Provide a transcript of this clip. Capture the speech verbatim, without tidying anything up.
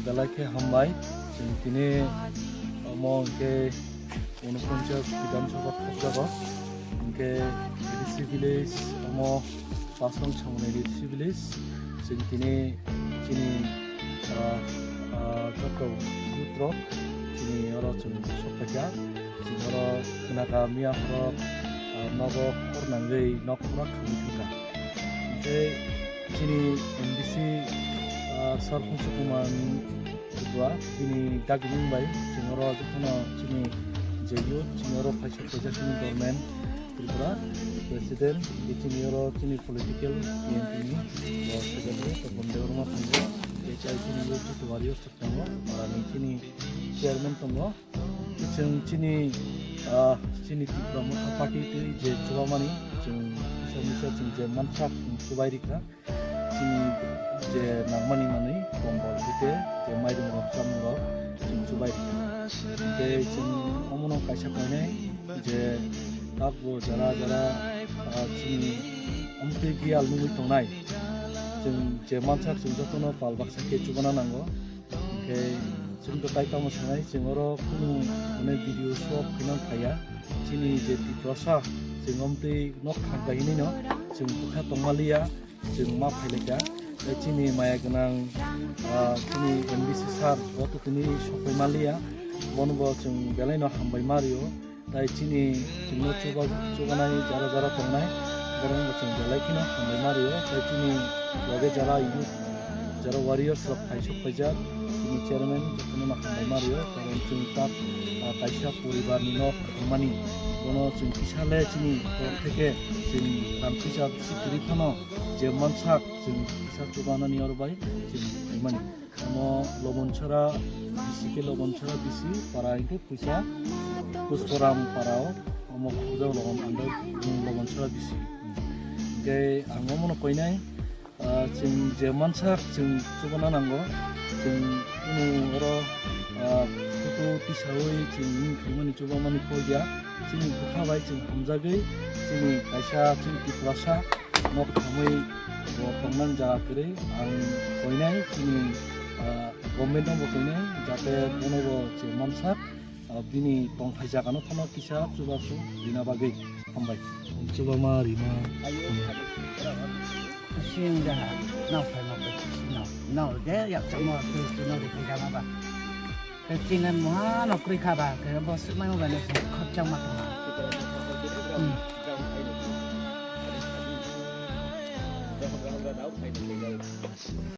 Belai khe hambai, chwng tini omo hwnkhe unoponchas Bidhan Sabha thopjago, hwnkhe A D C village omo Pasong Samani A D C village, chwng tini chini, ah, ah, joto youth rok chini oro chwng sokphaikha, chwng oro khwnakha miya horok, ah, nogo hor nangwi nok khorok khwlwi thangkha. Hwnkhe chini M D C, ah, Sir Khumsu Kumar Tripura, bini dagimung bai chwng oro jotono chini je youth, chini oro phaisa phaijak chini government Tripura President, je chini oro chini political P N P ni, bo Secretary Topon Debbarma tongo, je chai chini youth warriors tongo, parani chini chairman tongo. Chwng chini, ah, chini Tipra Motha Party twi je chubamani, chwng kisa misa chwng je mansak chwng chubai rikha. Chini je nangmani manwi kombol hwnkhe je mairum rok chamung rok chwng chubai rikha. Tei chwng omono kaisa koinai je takbo jara jara, ah, chini omtwi giyal nugwi tongnai. Chwng je mansak chwng jotono pal baksa khe chubana nango. Hwnkhe chwng to tai tamo sanai, chwng oro kunu hwnwi video shoot khaina phaiya. Chini je Tiprasa, chwng omtwi nok khak bai hinwi no chwng bwkha tongma liya, chwng ma phailaikha. Tei chini maya gwnang, ah, chini M D C sir bo to tini sokoi ma liya, bono bo chwng belai no hambai ma rio. Tai chini chwngno chuba-, chubanai jara jara tongnai, borokno chwng belai kheno hambai ma rio. Tai chini loge jara youth, jara warriors rok phaisok phaijak, chini chairman jotono no hambai ma rio. Karon chwng tak, ah, kaisa poribar ni nok wngmani, bono chwng kisa le chini borok theke chwng ram kisa bisi kwrwi phano je mansak chwng kisa chubanani oro bai chwng phaimani. Omo Lobonchara bisi khe Lobonchara bisi para hwnkhe puisa Pusporam para o omo khujak Lobon andai Lobonchara bisi. Hwnkhe ang omono koinai, ah, chwng je mansak chwng chubana nango, chwng kunu oro, ah, photo tisaui chwng wng khaimani chubamani kok ya. Chini bwkha bai chwng hamjagwi chini kaisa chini Tiprasa nok thamwi bo tongnang jaga kwrwi ang koinai chini, ah, government no bo koinai jate bono bo chwng mansak, ah, bini tongthai jaga no phano kisa chubachu rina bagwi hambai. Chubama rima. Sing jaha, nao phai ma bai, nao, nao de yak chamo, nao de kai jama ba. Khe chini muha no kwrwi kha ba, khe bo swkmai mobile se khoroksa ma tong. Hmm.